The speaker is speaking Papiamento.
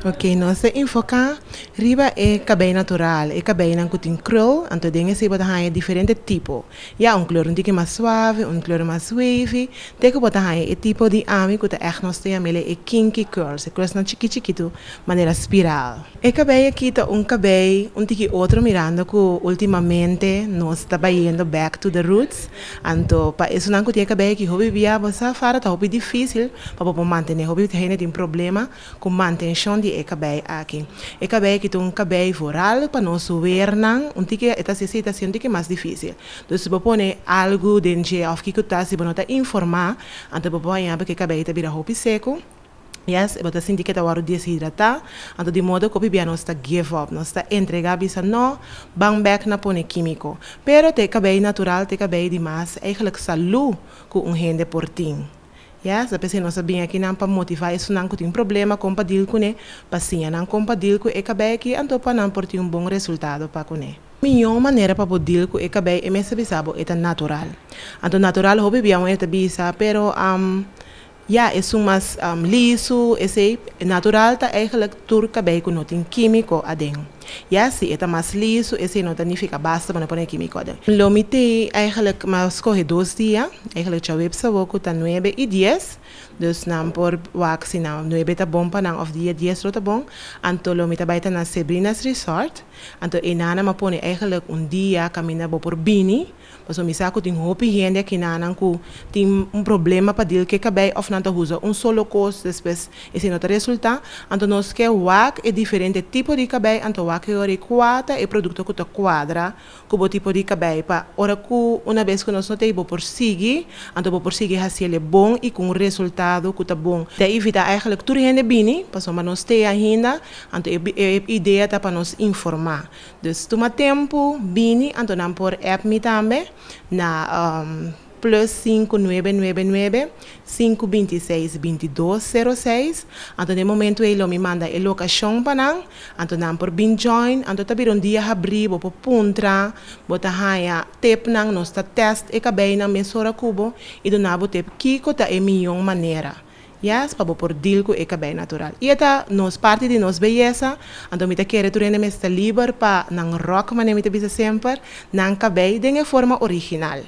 Ok, nos ta enfoká riba e kabei natural, e kabeinan ku tin krul, anto den esei bo ta haña diferente tipo. Ya, un klor un tiki mas suave, un klor mas wavy, te ku bo ta haña e tipo di ami ku ta ègt nos ta yam'el e kinky curls, e curlsnan chiki chikitu manera spiral. E kabei aki ta un kabei un tiki otro mirando ku ultimamente nos ta bayendo back to the roots, anto pa esunnan ku tin e kabei aki hopi bia bo sa fara ta hopi difísil pa bo por mantené, hopi hende tin problema ku mantenshon di e kabei aki. E kabei aki ta un kabei vooral pa nos wernan un tiki e ta hasi ta hasi un tiki mas difísil. Dus si bo pone algu den dje òf kiko ta si bo no ta informá anto bo por haña ku e kabei ta bira hopi seku. Yes, bo ta sinti ku e ta wòrdu deshidratá. Anto di modo ku hopi bia nos ta give up, nos ta entregá bisa no, ban bèk na pone kímiko. Pero ta e kabei natural ta e kabei di mas eigenlijk salú ku un hende por tin. Yes, ta p'esei nos a bin akinan pa motivá esunnan ku tin problema kon pa deal kuné, pa siña nan kon pa deal ku e kabei aki anto pa nan por tin un bon resultado pa kuné. Mihó manera pa bo deal ku e kabei e mester bisa bo e ta natural. Anto natural hopi bia un e ta bisa pero ya esun mas lisu esei natural ta eigenlijk tur kabei ku no tin kímiko aden. Ya si e ta mas lisu esei no ta nifiká basta bo no pone kímiko aden. Lo mi tei eigenlijk mi a skohe dos dia, eigenlijk djaweps awor ku ta nuebe i dies, dus nan por wak si nan nuebe ta bon pa nan òf dia dies lo ta bon, anto lo mi ta bai ta na Sebrina's Resort, anto einan nan a pone eigenlijk un dia kaminda bo por bini. Pasobra mi sa ku tin hopi hende akinanan ku tin un problema pa deal ku e kabei òf nan ta usa un solo kos despues esei no ta resultá. Anto nos ke wak e diferente tipo di kabei anto wak e ora i kua ta e produkto ku ta kuadra ku bo tipo di kabei pa ora ku una bes ku nos no ta ei bo por sigui anto bo por sigui hasi el e bon i ku un resultado ku ta bon. Ta invitá eigenlijk tur hende bini pasobra nos te ainda anto e idea ta pa nos informá. Dus tuma tempu, bini, anto nan por app mi tambe na plus sinku nuebe nuebe nuebe, sinku 26 22 06. Anto den momento ei lo mi manda e lokashon pa nan, anto nan por bin join, anto ta bira un dia habrí, bo por puntra, bo ta haña tipnan, nos ta test e kabeinan mesora ku bo i duna bo tip kiko ta e mihó manera. Yes, pa bo por deal ku e kabei natural. I e ta nos parti di nos beyesa, anto mi ta kere tur hende mester liber pa nan rock manera mi ta bisa semper, nan kabei den e forma original.